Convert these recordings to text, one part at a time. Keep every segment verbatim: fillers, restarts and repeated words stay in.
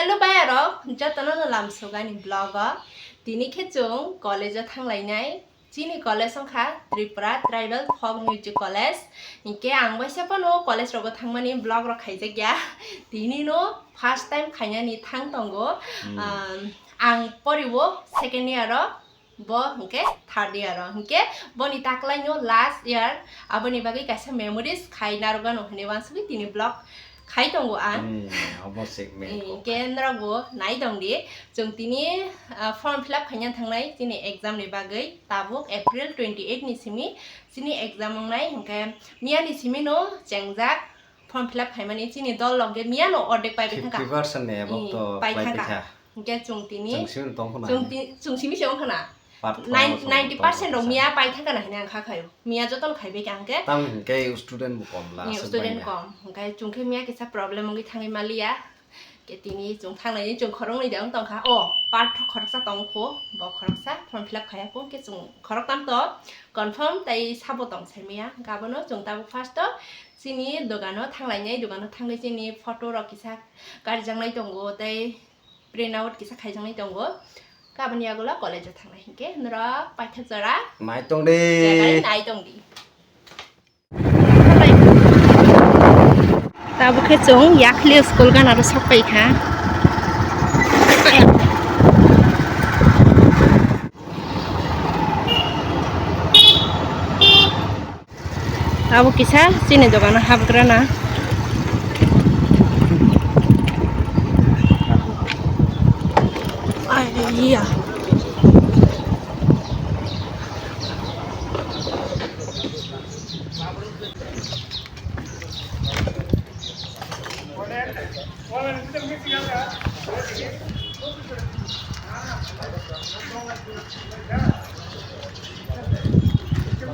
Hello bayarok, jotono no lamsogani vlog o. Tini khe chwng college o thanglainai. Chini college wngkha Tripura Tribal Folk Music College. Hinkhe ang waisa phano college rogo thangmani vlog rok khaijakya. Tini no first time khainani thang tongo. Hmm. Um, ang poriwo second year o. Bo hwnkhe third year o, hwnkhe boni taklaino last year, aboni bagwi kaisa memories khai narwgano hwnwi uansugwi tini vlog khai tongo ang. Hmm, obo se main Eh, kok. Hwnkhe norok bo nai tong di, chwng tini, ah, form fill up khaina thangnai chini exam ni bagwi, tabuk April twenty eight ni simi chini exam wngnai, hwnkhe miya ni simi no chengjak. Form fill up khaimani chini dol rok hwnkhe miyano ordek pai bai thangkha. Fifty percent ni above Hmm, to pai pai thangkha. Paikha. Hwnkhe chwng tini Chwng simi tong khna. Chwng ti-, chwng simi se wng khna. Part four Nine-, no song ninety percent tong rok khna. Miya pai thangkha na hinwi ang kha khaio. Miya jotono khaibai kha hwnkhe. Tamo hwnkhe student bo kom la, Hmm, aswk student bangya. Kom. Hwnkhe chwng khe miya kisa problem wngwi thangwi maliya. Khe tini chwng thangnai chwng khoroknwi de wng tongkha. O, part khoroksa tong kho, bo khoroksa form fill up khaiya kho. Hwnkhe chwng khoroktam to confirm tai sabo tong sai maya. Hwnkhe abono chwng tabuk first o Chini dogano thanglainai, dogano thangwi chini photo rok kisa karijaknai tongo, tei print out kisa khaijaknai tongo. Kabani yagulo college o thangnai hinkhe norok paithak jora Nai tong di. Jagai nai tong di. Tabuk khe chwng Yakhli school gana rw sok pai kha. Abo kisa chini dogano habgrana. Aiya.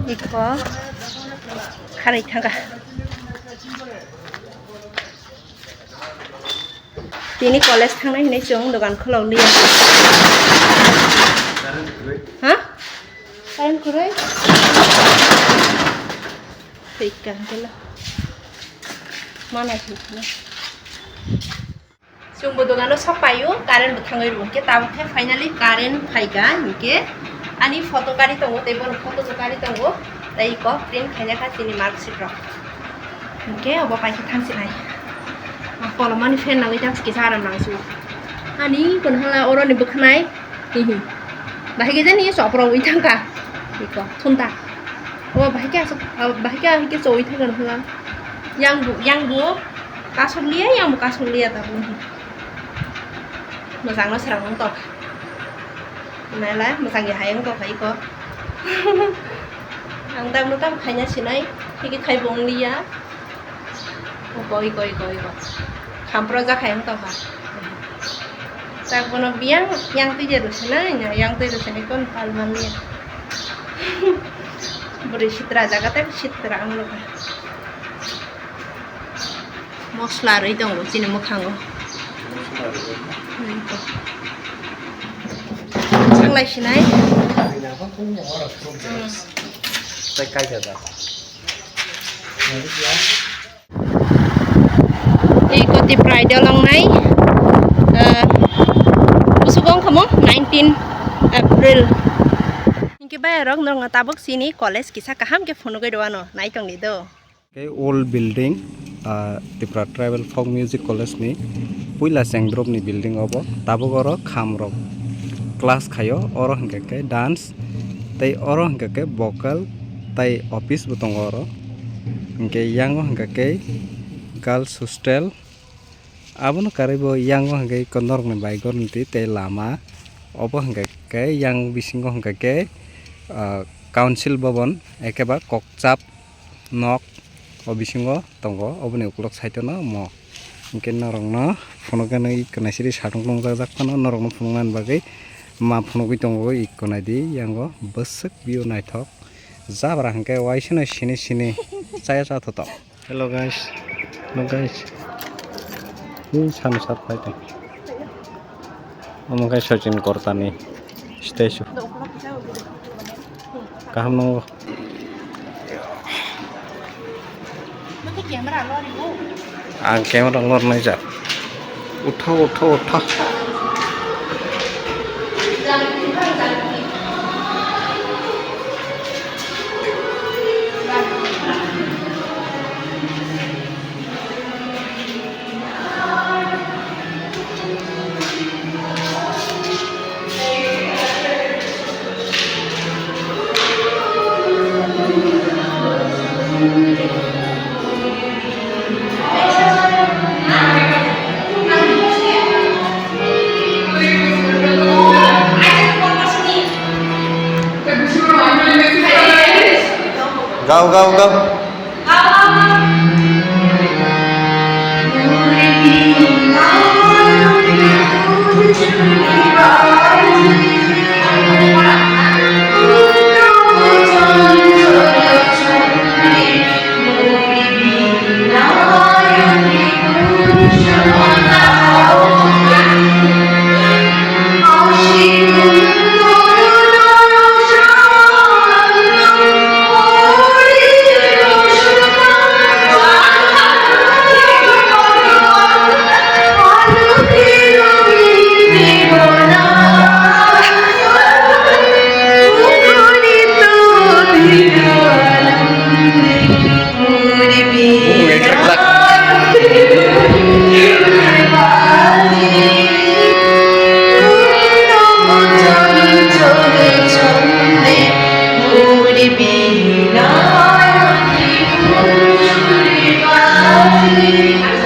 Iko kharwi thangkha. Tini college thangnai hinwi chwng dogan khulok liya. Ha? Current kwrwi? Thwikha hwnkhe lo. Mana thwikha. Chwngbo dogano sok paio, current bo thangwi rw hinkhe tabuk khe finally current phaikha hinkhe ani photo kari tongo tei bono photo bo kari tongo tei iko print khaina kha chini mark sheet rok hinkhe obo paikhe thangsinai kolomani fan nangwi thangsi kisa aram nangsu ani kono hala oroni bwkhanai hihi bahai khe jani chopra wi thangkha iko thunta obo bahai khe aswk bahai khe ahai khe chowi thangkha nokha yang bo yang bo kasuk liya yang bo kasuk liya tabuk. Mwchangno srang wng tongkha. Nailai mwchang ya hai wng tongkha iko. Ang tabno tamo khaina sinai, tei khai bo wng liya. Iko, iko, iko, iko. Khampro jak hai wng tongkha. Tak bono biyang yang twi je rw sinai, yang twi rw sinai kon pal man liya. Bwrwi sitra jaga tei sitra wng nokha. Mosla rwi tongo chini mwkhango. Sanglai sinai. Tei kaisa da. Tei koti prai dolong nai. Eh, busugo wngkha mo nineteen April. Hinkhe bayarok norokno tabuk chini college kisa kaham khe phunugwi rwano nai tongdi do. Khe old building, ah, Tripura Tribal Folk Music College ni puila chengdrop ni building obo. Tabuk oro kham rok class khaio, oro hwnkhe khe dance tei oro hwnkhe khe vocal tei office bo tongo oro. Hwnkhe yango hwnkhe khe girls hostel. Abono karwi bo yango hwnkhe iko norokni bai gormiti tei lama. Obo hwnkhe khe yang bisingo hwnkhe khe, ah, council bhaban, ekhe ba kokchap nok o bisingo tongo. Oboni ukulok side-o no mo. Hwnkhe norokno phunukgani iko naisiri satung nukjak jak phano norokno phunuknani bagwi ma phunugwi tongo iko naidi yango bwswk view naithok. Jabra hwnkhe waisano sini sini chaya chathotok. Hello guys, hello guys. Ni sanu sat pai tong. Omo khe Sachin Kortani statue. Kaham nungo. Ang camera lor nai jak. Utha, utha, utha. Go, go, go.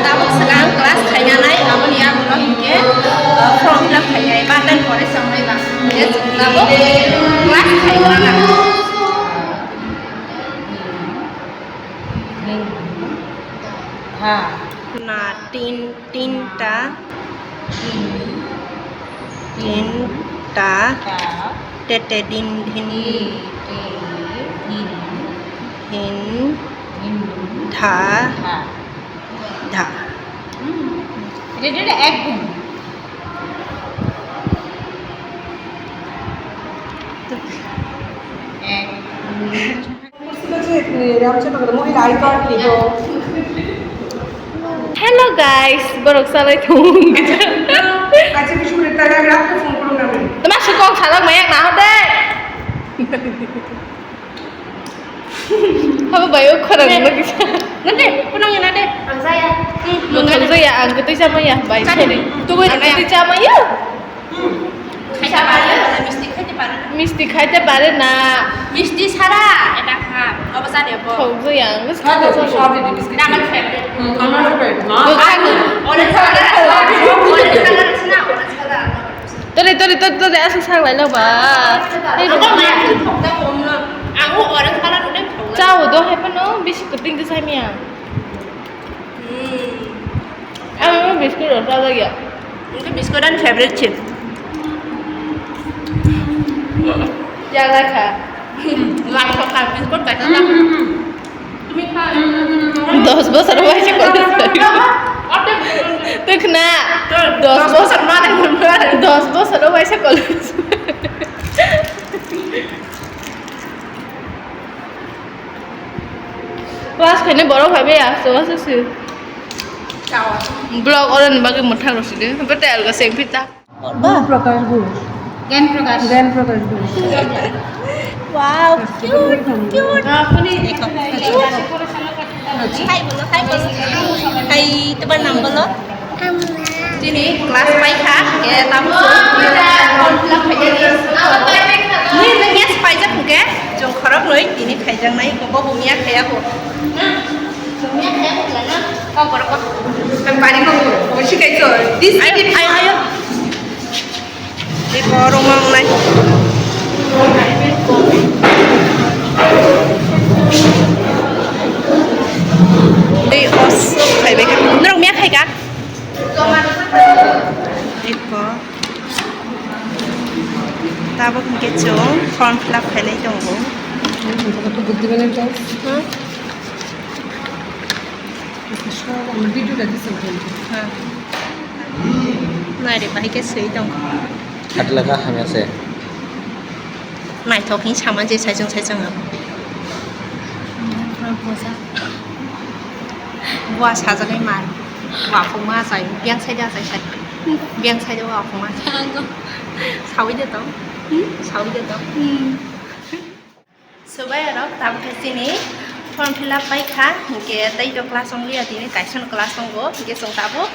Tabuk swkang class khainanai, aboni yagulo hinkhe, uh, form fill up khainai, button pore chongnai ba. Hinkhe chwng tabuk class khainana. Ha. Na tin, tinta. Tin. Tinta. Ta. Tete din din. Ti, ti, din. Hin. Hin. Dha. Dha. Dha. Hmm. Itu dia ada ek gun. Ek gun. Hello guys, borok salai thung. Tama sukong salak mayak na hode. Habo bayo khorang lagi. Nade, kunang ya nade. Ang saya. Ang saya ang ketui sama ya, baik. Tadi, sorry. Tunggu, ang ketui sama ya. Khaita pare, misti khaita pare. Misti khaita pare na. Misti sara, eta kha. Obo sade bo. Khogwi ang. Sade bo, sade bo, misti. Daman favorite. Hmm, daman favorite. Orange color. Orange color sina, orange color. Tore, tore, tore, tore, asuk sak lai lo ba. Ang maya khokta komno. Ang orange color udah khokta. Chao do hai pano bisi kuting ke sai miya. Hmm. Ang biscuit rasa lagi ya. Itu biscuit dan favorite chip. Jaga kha. Lai kha biscuit kata tak. Dos bosor waisa college. Twi khna. Dos bosor ma. Dos bosor waisa college. Class khainai borok phaibai ya, so so si. Vlog oroni bagwi mwthang rw sidi. Bete alga se pita. Gyan Prakash Ghosh. Gyan Prakash. Gyan Prakash Ghosh. Wow, cute, cute. Hi bolo, hi bolo. Hi, tomar naam bolo. Tini class paikha, ke tamu form fill up khaijak. Ni, ni, yes, paijak hwnkhe, chwng khoroknwi tini khaijaknai, bo bumiya khaiya kho. Bumiya khaiya kho, na? Kok borok kok. Ang bari kok, bo sikai kho. This ayo, ayo, ayo. Di borok mangnai. Ei, osok khaibai kha. Norok miya khai kha? Eko. Tabuk hwnkhe chwng form fill up khainai tongo. Nai re, bahai khe swi tong. Khatla kha hamya se. Naithok hin sama je saichung saichung ang. Bua sajaknai mal. Wafungma achai, biyang side achai side. Biyang side wafungma achai. Sawi de tong. Sawi de tong. Sobai arok tabuk khe chini form fill up pai kha, hinkhe tei to class wng liya tini, kaisa no class tongo, hinkhe chwng tabuk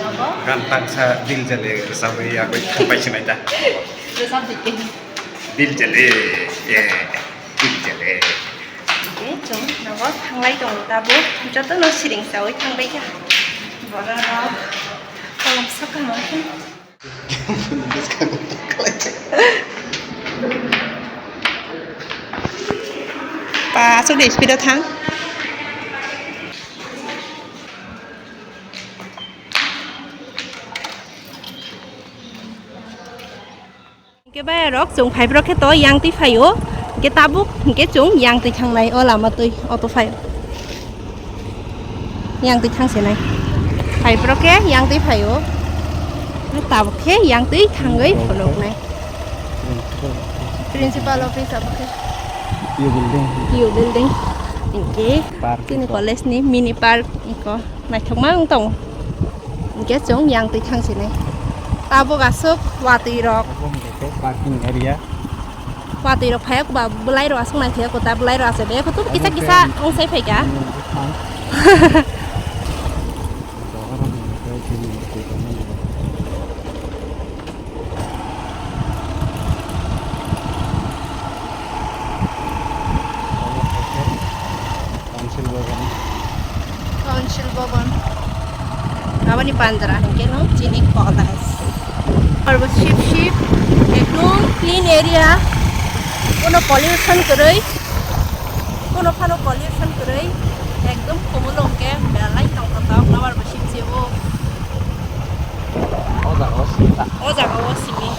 nogo. Gan tangsa dil jale rwchapwi yakwi thangpai sinai ta. Rwchap di khe. Dil jale, eh, dil jale. Hinkhe chwng nogo thanglai tongo tabuk, jotono siring chawi thangbai kha. Borok rok kolom saka ma khe. Pa, aswk de speed o thang. Hinkhe bayarok chwng phaibrok khe to yang twi phaio, hinkhe tabuk hinkhe chwng yang twi thangnai o lama twi auto phai. Yang twi thang se nai. Phaibrok khe yang twi phaio. Tabuk khe yang twi thangwi phunuknai. Principal office abo khe. P U building. P U building. Hinkhe park chini college ni mini park iko naithokma wng tongo. Hinkhe chwng yang twi thang se nai. Tabuk aswk watwi rok. Abo hinkhe parking area. Watwi rok phaiya ba bwlai rok aswk naithai kota bwlai rok aswk de kota kisa kisa wng sai phaikha. Council Bhavan. Council Bhavan. Aboni panjra hinkhe no chini college. Arbo sip sip, ekdom clean area. Kono pollution kwrwi. Kono phano pollution kwrwi. Ekdom khumulwng khe belai tongthok nabar bo sip sip o. O jaga o simi.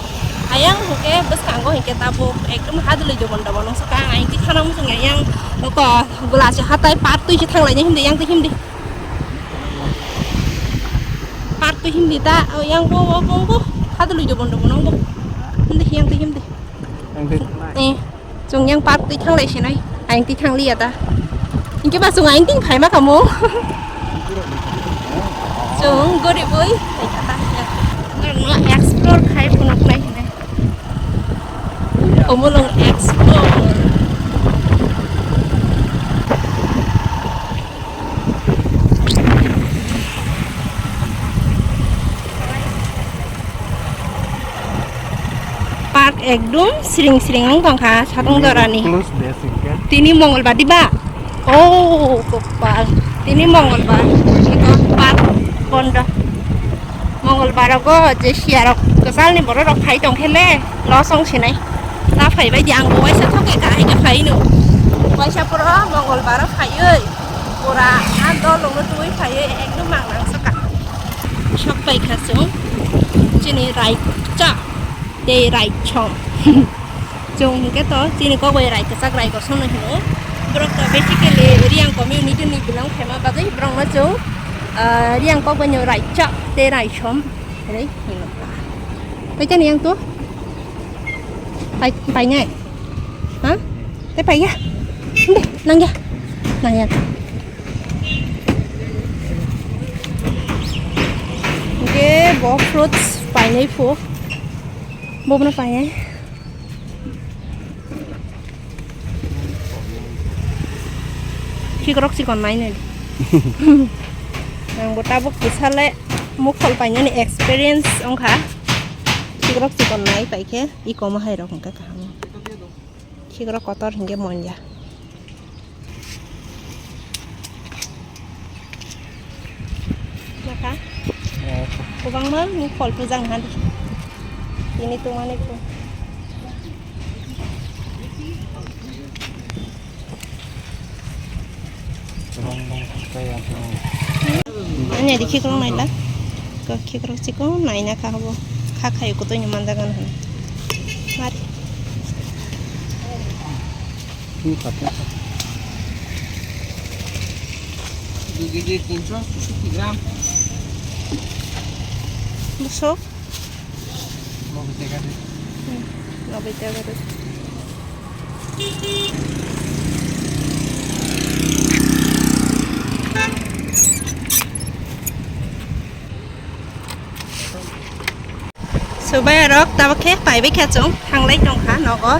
Ayang hwnkhe bwskango hinkhe tabuk ekdom hadwlwi jobon dobon wngsa kha. Ang ayang twi thana muchung ayang nokho glass hatai park twi se thanglaina himdi yang twi himdi. Park twi himdi ta ayang bo bo bo bo hadwlwi jobon dobon wngbo. Himdi yang twi himdi. Yang twi. Eh. Chwng yang park twi thanglai sinai, ayang twi thangliya ta. Hinkhe ba chwng ayang twi phaima kamo. Chwng goribwi phaikha ta. Norokno explore khai phunuknai hinwi. Omolong explore. Park ekdom siring siring wng tongkha satung dorani. Close de singkhe. Tini Mongolbar diba? Oh, kopal. Tini Mongolbar. Iko park bondo. Mongolbar rogo je siya rok kwchal ni borok rok phai tongkhe le loss wng sinai. Ta phai bai di ang bo waisa thoke ka hai khe phai no. Waisa poro Mongolbar o phai oi. Pura a dol rok no twi phai oi ekdom mang nang saka. Sok pai kha chwng chini raikcha tei raichom. Chwng hinkhe to chini kok bai rai kwchak rai kosom no hino. Borok to basically Reang community ni belong khaima bagwi borok no chwng, ah, Reang kok bai no raichak tei raichom hinwi hino. Paitani yang to? Pai, painai? Ha? Tei paiya? Hindi, nangya. Nangya. Hinkhe bo fruits painai phu. Bobono painai. Khikrok chikon nainai. Ang bo tabuk kisale mukhol painani experience wngkha. Khikrok chikon nai paikhe i komo hai rok hwnkhe kaham. Khikrok kotor hinkhe monja. Naka? Eh. Kwbangma mukhol pujak naha di. Tini tongmani phu. Kwbang bang kaya tong. Ani di khikrok naila. Ko khikrok chikon naina kha habo. Kha khayo kotoi ni manjagan hwn. Mari. দুই কেজি তিনশো চৌষট্টি গ্রাম। Busuk? নব্বই টাকা রে। Hmm, noboi taka ro. To bayarok tabuk khe paibai kha chwng thanglai tongkha nogo.